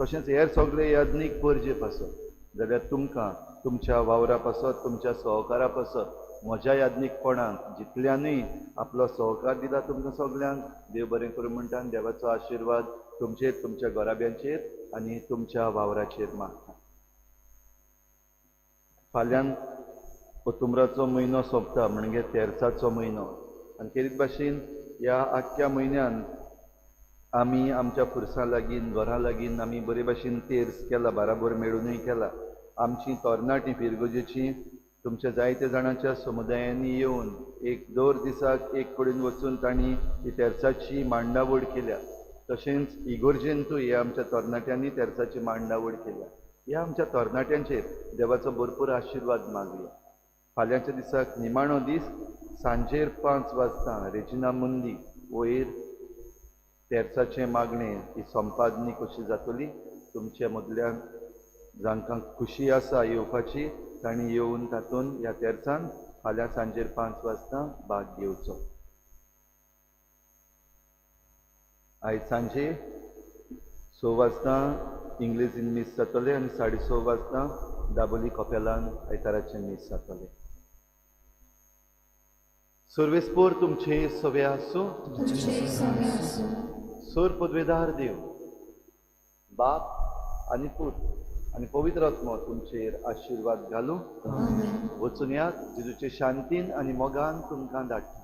तशेंच हेर सगळे यादनीक पोरजे पासत, जाल्यार तुमकां तुमच्या वावरा पासत तुमच्या सहकारा पासत म्हज्या यादनीकपणाक जितल्यानूय आपलो सहकार दिला तुमकां सगल्यांक देव बरें करूं म्हणटा. देवाचो आशिर्वाद तुमचेर, तुमच्या घराब्यांचेर आनी तुमच्या वावराचेर मागता. फाल्यां ओतुम्राचो म्हयनो सोंपता म्हणजे तेर्साचो म्हयनो आनी खेरीत भाशेन ह्या आख्ख्या म्हयन्यान आमी आमच्या पुरसां लागीं घरां लागीं आमी बरे भाशेन तेर्स केला, बाराबोर मेळुनूय केला. आमची तरणाटी फिरगोजेची तुमच्या जायत्या जाणांच्या समुदायांनी येवन एक दर दिसाक एक कडेन वचून तांणी ही तेर्साची मांडावळ केल्या. तशेंच इगोर्जेंतूय ह्या आमच्या तरणाट्यांनी तेर्साची मांडावळ केल्या. ह्या आमच्या तरणाट्यांचेर देवाचो भरपूर आशिर्वाद मागया. फाल्यांच्या दिसाक निमाणो दीस सांजेर 5 वाजता रेजिना मुंदी वयर तेर्साचें मागणें ही संपादनी कशी जातली. तुमच्या मदल्यान जांकां खुशी आसा येवपाची तांणी येवन तातूंत ह्या तेर्सान फाल्यां सांजेर 5 वाजता भाग घेवचो. आयज सांजे 6 वाजता इंग्लीशीन मीस जातलें आनी 6:30 वाजता दाबोली कपेलान आयताराचें मीस जातलें. सर्वेस्पोर तुमचे सवे आसूं. सोर पदवेदार देव बाप आनी पूत आनी पवित्र आत्मो तुमचेर आशिर्वाद घालूं. वचून यात जेजूचे शांतीन आनी मोगान तुमकां धाडटा.